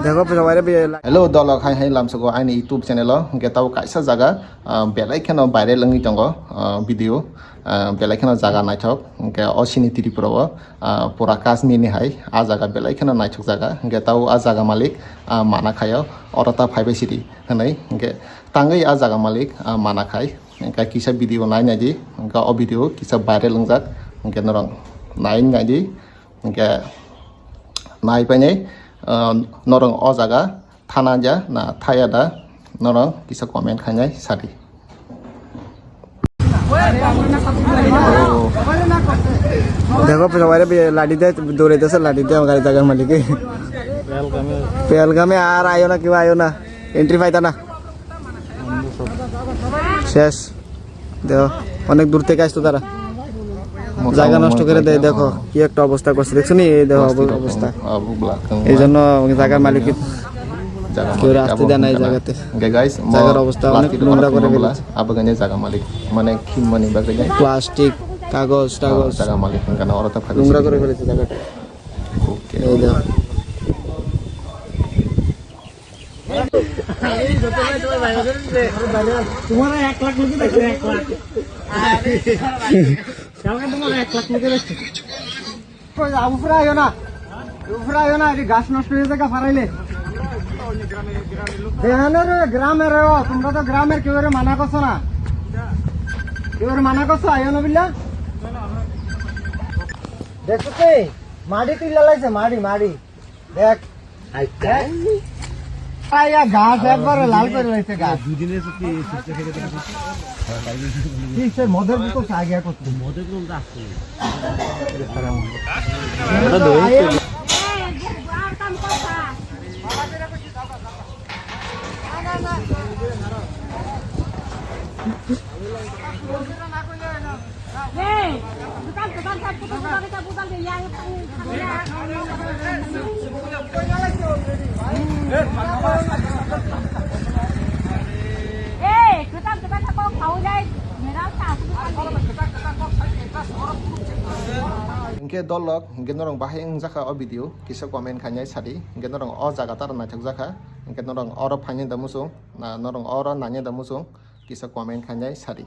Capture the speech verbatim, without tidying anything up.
Dego pura wire be. Hello, dolok hai hai lamsogo aini YouTube channel o, hwnkhe tabo kaisa jaga, ah, belai kheno viral wngwi tongo, ah, video, ah, belai kheno jaga naithok, hwnkhe o chini Tripura o, ah, pura Kashmir ni hai, ah jaga belai kheno naithok jaga, hwnkhe tabo ah jaga malik, ah, mana khaio, oro ta phaibai sidi hwnwi, hwnkhe tangwi ah jaga malik, ah, mana khai, hwnkhe kisa video nai naidi, hwnkhe o video kisa viral wngjak, hwnkhe norok nai naidi. Hingke nai painai, ah, norong o jaga thana ja na thaya da, norong kisa comment khainai sadi. Dego pura wire be ladi de, dore de se ladi de, gari jaga malik. Pehelgame ar ayo na, kiwa ayo na, entry paita na. শেষ। দেখো, অনেক দূর থেকে আসতো তারা। জায়গা নষ্ট করে দেয়, দেখো, কি একটা অবস্থা করছে, দেখছো নি? এই দেখো, অব-, অবস্থা। এই জন্য জায়গার মালিক কেউ আসতে দেয় না এই জায়গাতে। জায়গার অবস্থা অনেক নোংরা করে ফেলেছে। Plastic, কাগজ, টাগজ। নোংরা করে ফেলেছে জায়গাটা। এই দেখো। তোমার এক লাখ লোকে দেখছে, এক লাখ। কালকে তোমার এক লাখ লোকে দেখছে। কই, উপরে আইও না, উপরে আইও না, এই গাছ নষ্ট হয়ে যাবে, ফারাইলে। দেহানের গ্রামের ও, তোমরা তো গ্রামের, কেউ এর মানা করছো না, কেউ এর মানা করছো, আইও না বিল্লা। দেখছো তুই, মাটি তুই লালাইছে, মাটি, মাটি। দেখ। আইয়া গাছ একবারে লাল করে লাইছে গাছ। দুদিনে তো কি সুস্থ থেকে দেখো। কি সে মদের বোতল চা গিয়া করতে? মদের বোতল তো আসছে। Hingke dolok, hingke norong bahai wngjakha o video, kisa comment khainai sadi, hingke norong o jaga tara naithok jakha, hingke norong oro phainai da muchung, na norong oro nainai da muchung, kisa comment khainai sadi.